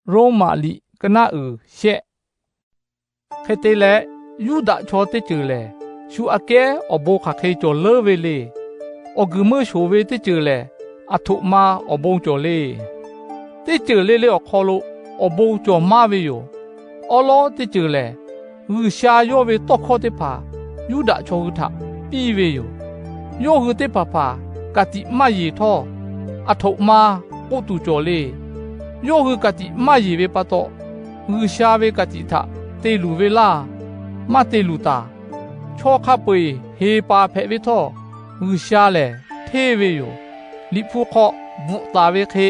Roˉmaꞈ liꞈ ka naˆ uiˍ shehˆ. Hk'e te leh, Yuˇdaꞈ chaw teˇ ceuˬ lehˬ, shu aꞈ kehˉ awˬ bon hk'aˬ hk'e cawˬ leuˉ ve le. Awˬ guiˬ meuˇ shoˍ ve teˇ ceuˬ lehˬ, aˬ htoꞈ ma awˬ bon cawˬ le. Teˇ ceuˬ le le awˬ hk'aw lo awˬ bon cawˬ maˇ ve yoˬ. Awˉ lawˉ teˇ ceuˬ lehˬ, G'uiˬsha yawˇ ve tawˇ hkawˇ teˇ hpaˍ Yuˇdaꞈ chaw hui htaꞈ piˇ ve yoˬ. Yawˇ hui teˇ hpaˍ hpaˍ ka tiꞈ maˇ yeˬ htawˇ, aˬ htoꞈ ma k'oˆ tuˬ cawˬ le. Yawˇ hui ka tiꞈ maˇ yeˬ ve pa taw, G'uiˬsha ve ka tiꞈ htaꞈ te luˬ ve laˇ. Maˇ te luˬ taˍ. Chaw hk'a peu-eˬ heˍ paˍ hpehꞈ ve htawˇ, G'uiˬsha lehˬ hteˇ ve yoˬ. Liꞈ hpu hk'aw bvuhꞈ taˍ ve hk'e,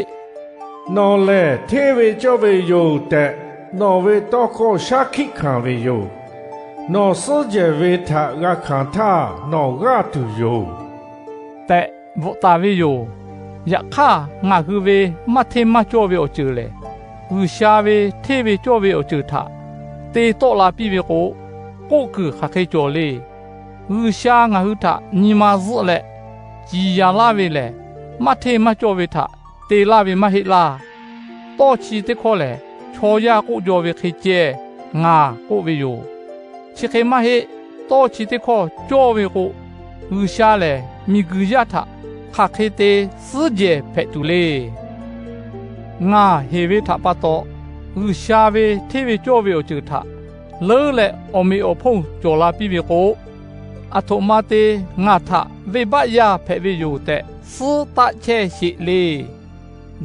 Nawˬ lehˬ hteˇ ve cawˇ ve yoˬ tehꞈ, nawˬ ve tawˇ hkawˇ shaˉ hkiˆ hkanˍ ve yoˬ. Nawˬ suhˉ jehˬ ve htaꞈ g'a hkanˍ htaˇ, nawˬ g'aˇ tuˬ yoˬ tehꞈ bvuhꞈ taˍ ve yoˬ. Yaꞈ hk'aˇ, ngaˬ hui ve maˇ hteˇ maˇ cawˇ ve awˬ ceuˬ lehˬ, G'uiˬsha ve hteˇ ve cawˇ ve awˬ ceuˬ htaꞈ te tawˆ la piˇ ve k'o, k'oˆ kuiˬ hk'aˬ hk'e cawˬ le. G'uiˬsha ngaˬ hui htaꞈ nyi ma zuhˆ leh ciˍ yanˍ laˇ ve lehˬ, maˇ hteˇ maˇ cawˇ ve htaꞈ te laˇ ve maˇ heˆ laˇ. Tawˇ chi teˇ hkawˇ lehˬ, chaw yaˇ k'oˆ jaw ve hk'e ceh ngaˬ k'oˆ ve yoˬ. Chi hk'e maˇ heˆ. Tawˇ chi teˇ hkawˇ cawˇ ve k'o, G'uiˬsha lehˬ miˬguiˬ yaˇ htaꞈ hk'aˬ hk'e te suhˉ jehˬ hpehꞈ tuˬ le. Ngaˬ heˍ ve htaꞈ pa taw, G'uiˬsha ve hteˇ ve cawˇ ve awˬ ceuˬ htaꞈ leuˉ leh awˬ meꞈ awˬ hponˇ cawˬ la piˇ ve k'o, aˬ htoꞈ ma te ngaˬ htaꞈ venˇbaˆ yaˇ hpehꞈ ve yoˬ tehꞈ suhˉ taˆ chehˇ sheˍ le.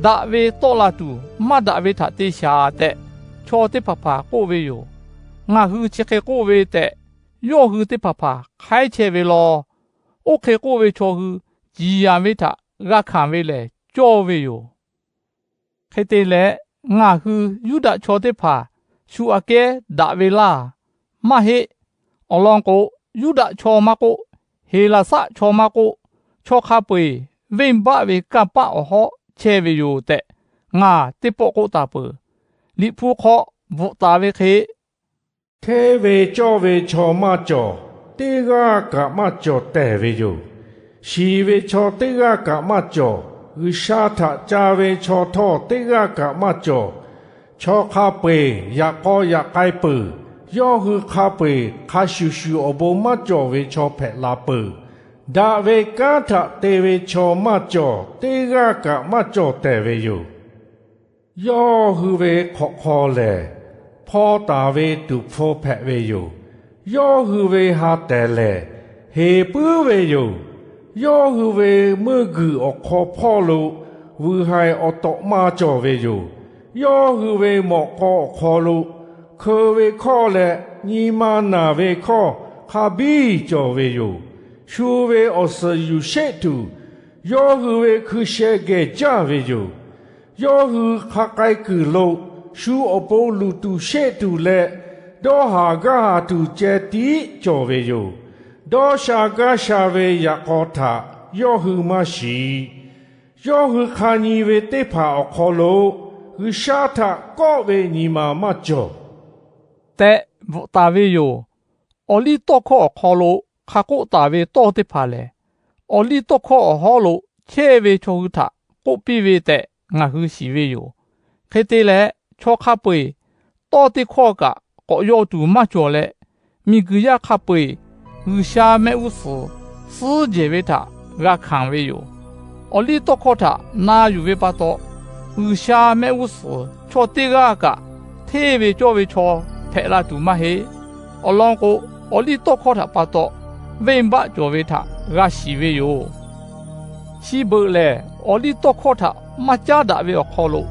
Daꞈ ve tawˆ la tuˬ maˇ daꞈ ve htaꞈ te shaˍ tehꞈ, chaw teˇ hpaˍ hpaˍ k'oˆ ve yoˬ. Ngaˬ hui chi hk'e k'oˆ ve tehꞈ, yawˇ hui teˇ hpaˍ hpaˍ hk'aiˉ chehˇ ve law. Oˇ hk'e k'oˆ ve chaw hui ciˍ yanˍ ve htaꞈ g'a hkanˍ ve lehˬ cawˇ ve yoˬ. Hk'e te leh, ngaˬ hui Yuˇdaꞈ chaw teˇ hpaˍ shu aꞈ kehˉ daꞈ ve laˇ. Maˇ heˆ. Awˬ lawn k'o, Yuˇdaꞈ chaw maˇ k'oˆ, Heˍlaˍsaˆ chaw maˇ k'oˆ, chaw hk'a peu-eˬ venˇbaˆ ve kanˇ paˆ awˬ hawˉ chehˇ ve yoˬ tehꞈ, ngaˬ teˇ pawˆ k'oˆ taˍ peuˬ. Liꞈ hpu hk'aw bvuhꞈ taˍ ve hk'e, Hteˇ ve cawˇ ve chaw maˇ cawˬ, teˇ g'aˇ kaꞈ maˇ cawˬ tehˬ ve yoˬ. Shiˍ ve chaw teˇ g'aˇ kaꞈ maˇ cawˬ. G'uiˬsha htaꞈ ca ve chaw htawˇ teˇ g'aˇ kaꞈ maˇ cawˬ. Chaw hk'a peu-eˬ yaꞈ k'aw yaꞈ k'ai peuˬ. Yawˇ hui hk'a peu-eˬ hk'a shuˍ shuˍ awˬ bon maˇ cawˬ ve chaw hpehꞈ la peuˬ. Daꞈ ve kanˉ htaꞈ te ve chaw maˇ cawˬ, teˇ g'aˇ kaꞈ maˇ cawˬ tehˬ ve yoˬ. Yawˇ hui ve hk'awꞈ hk'aw lehˬ, hpaw taˍ ve tuˍ hpfuh hpehꞈ ve yoˬ. Yawˇ hui ve ha tehˬ lehˬ, heˍ puiˉ ve yoˬ. Yawˇ hui ve meuˇ guiˬ awˬ hk'aw hpawˇ lo vuiˬ haiˬ awˬ tawꞈ ma cawˬ ve yoˬ. Yawˇ hui ve mawꞈ k'aw awˬ hk'aw lo hkeu ve hkawˇ leh nyi ma naˬ ve hkawˇ hk'a biˇ cawˬ ve yoˬ. Shu ve awˬ suhˍ yuˬ sheˆ tuˬ, yawˇ hui ve hkui sheh gehˬ jaˇ ve yoˬ. Yawˇ hui hk'a k'ai kuiˬ lo shu awˬ pon luˬ tuˬ sheˆ tuˬ leh, dawˇ haˍ gaˇ haˍ tuˬ ceh tiˉ cawˬ ve yoˬ. Dawˇ sha gaˇ sha ve yaꞈ k'aw htaꞈ yawˇ hui maˇ shiˍ. Yawˇ hui hk'a nyi ve teˇ hpaˍ awˬ hk'aw lo G'uiˬsha htaꞈ kawˆ ve nyi ma maˇ cawˬ tehꞈ bvuhꞈ taˍ ve yoˬ. Awˬliˇtawˇhkawˇ awˬ hk'aw lo hk'a k'oˆ taˍ ve tawˇ teˇ hpaˍ lehˬ, awˬliˇtawˇhkawˇ awˬ hawˉ lo chehˇ ve chaw hui htaꞈ k'oˆ piˇ ve tehꞈ ngaˬ hui shiˍ ve yoˬ. Hk'e te leh, chaw hk'a peu-eˬ tawˇ teˇ hkawˇ kaꞈ k'awꞈ yaw tuˬ maˇ cawˬ leh, miˬguiˬ yaˇ hk'a peu-eˬ G'uiˬsha mehˆ g'uˇ suhˍ suhˉ jehˬ ve htaꞈ g'a hkanˍ ve yoˬ. Awˬliˇtawˇhkawˇ htaꞈ na yuˬ ve pa taw, G'uiˬsha mehˆ g'uˇ suhˍ chaw teˇ g'aˇ kaꞈ hteˇ ve cawˇ ve chaw hpehꞈ la tuˬ maˇ heˆ. Awˬ lawn k'o, awˬliˇtawˇhkawˇ htaꞈ pa taw venˇbaˆ cawˬ ve htaꞈ g'a shiˍ ve yoˬ. Chi beuꞈ lehˬ, awˬliˇtawˇhkawˇ htaꞈ maˇ caˉ daꞈ ve awˬ hk'aw lo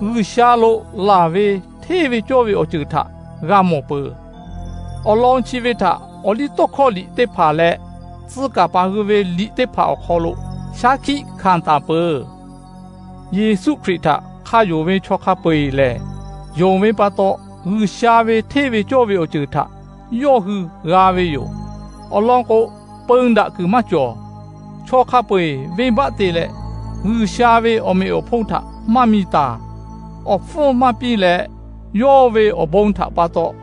G'uiˬsha lo laˬ ve hteˇ ve cawˇ ve awˬ ceuˬ htaꞈ g'a mawˬ peuˬ. Awˬ lawn chi ve htaꞈ awˬliˇtawˇhkawˇ liꞈ teˇ hpaˍ leh tcuh kaˍ paˍ hui ve liꞈ teˇ hpaˍ awˬ hk'aw lo shaˉ hkiˆ hkanˍ taˍ peuˬ. Yeˍsuˆ Hkriꞈ htaꞈ hk'a yonˍ ve chaw hk'a peu-eˬ lehˬ, yonˍ ve pa taw G'uiˬsha ve hteˇ ve cawˇ ve awˬ ceuˬ htaꞈ yawˇ hui g'a ve yoˬ. Awˬ lawn k'o, peun daꞈ kuiˬ maˇ cawˬ. Chaw hk'a peu-eˬ venˇbaˆ te leh, G'uiˬsha ve awˬ meꞈ awˬ hponˇ htaꞈ maˇ mi taˍ. Awˬ hpfuhˇ maˇ piˇ leh, yawˇ ve awˬ bon htaꞈ pa taw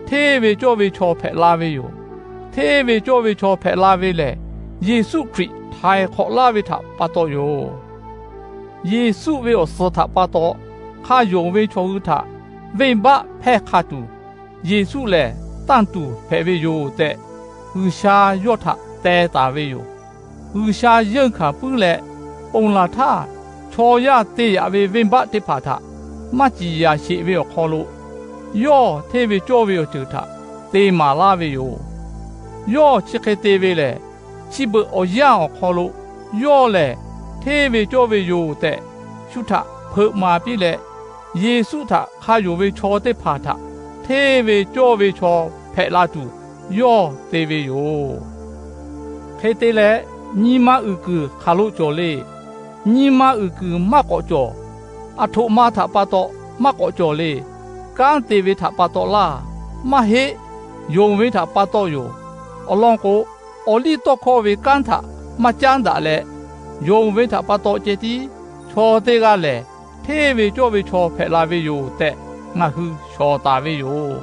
hteˇ ve cawˇ ve chaw hpehꞈ la ve yoˬ. Hteˇ ve cawˇ ve chaw hpehꞈ la ve lehˬ, Yeˍsuˆ Hkriꞈ htaiˍ hk'awꞈ laˇ ve htaꞈ pa taw yoˬ. Yeˍsuˆ ve awˬ suhˍ htaꞈ pa taw hk'a yonˍ ve chaw hui htaꞈ venˇbaˆ hpehˇ hk'a tuˬ, Yeˍsuˆ lehˬ tanˇ tuˬ hpehꞈ ve yoˬ tehꞈ, G'uiˬsha yawˇ htaꞈ teh taˍ ve yoˬ. G'uiˬsha yeunˇ hkanˍ puiˉ leh, ponˬ laˬ htaˇ chaw yaˇ te yaꞈ ve venˇbaˆ teˇ hpaˍ htaꞈ maˇ ciˍ yanˍ sheˍ ve awˬ hk'aw lo, yawˇ hteˇ ve cawˇ ve awˬ ceuˬ htaꞈ te maˍ laˇ ve yoˬ. Yawˇ chi hk'e te ve lehˬ, chi beuꞈ awˬ yanˇ awˬ hk'aw lo yawˇ lehˬ hteˇ ve cawˇ ve yoˬ tehꞈ, shu htaꞈ hpeuꞈ maˍ piˇ leh, Yeˍsuˆ htaꞈ hk'a yonˍ ve chaw teˇ hpaˍ htaꞈ hteˇ ve cawˇ ve chaw hpehꞈ la tuˬ yawˇ te ve yoˬ. Hk'e te leh, nyi ma uiˍ kuiˬ hk'aˬ lo cawˬ le. Nyi ma uiˍ kuiˬ maˇ k'awꞈ cawˬ. Aˬ htoꞈ ma htaꞈ pa taw maˇ k'awꞈ cawˬ le. Kanˉ te ve htaꞈ pa taw laˇ, maˇ heˆ. Yonˍ ve htaꞈ pa taw yoˬ. Awˬ lawn k'o, awˬliˇtawˇhkawˇ ve kanˉ htaꞈ maˇ caˉ daꞈ leh, yonˍ ve htaꞈ pa taw ceh tiˉ chaw teˇ g'aˇ lehˬ hteˇ ve cawˇ ve chaw hpehꞈ la ve yoˬ tehꞈ, ngaˬ hui shawˍ taˍ ve yoˬ.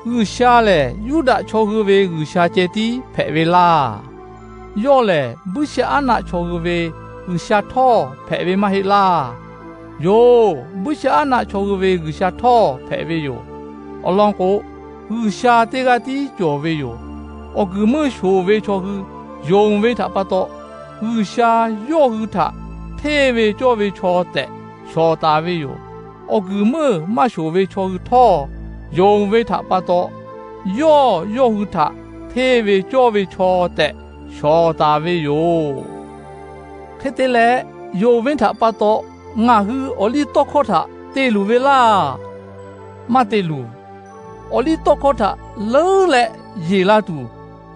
G'uiˬsha lehˬ Yuˇdaꞈ chaw hui ve G'uiˬsha ceh tiˉ hpehꞈ ve laˇ. Yawˇ lehˬ buiˇshaˆaˉnaˆ chaw hui ve G'uiˬsha htawˇ hpehꞈ ve maˇ heˆ laˇ. Yoˬ, buiˇshaˆaˉnaˆ chaw hui ve G'uiˬsha htawˇ hpehꞈ ve yoˬ. Awˬ lawn k'o, G'uiˬsha teˇ g'aˇ tiˉ cawˬ ve yoˬ. Awˬ guiˬ meuˇ shoˍ ve chaw hui yonˍ ve htaꞈ pa taw, G'uiˬsha yawˇ hui htaꞈ hteˇ ve cawˇ ve chaw tehꞈ shawˍ taˍ ve yoˬ. Awˬ guiˬ meuˇ maˇ shoˍ ve chaw hui htawˇ, yonˍ ve htaꞈ pa taw, yawˇ yawˇ hui htaꞈ hteˇ ve cawˇ ve chaw tehꞈ shawˍ taˍ ve yoˬ. Hk'e te leh, yonˍ ve htaꞈ pa taw ngaˬ hui awˬliˇtawˇhkawˇ htaꞈ te luˬ ve laˇ. Maˇ te luˬ. Awˬliˇtawˇhkawˇ htaꞈ leuˉ leh yeˬ la tuˬ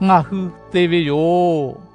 ngaˬ hui te ve yoˬ.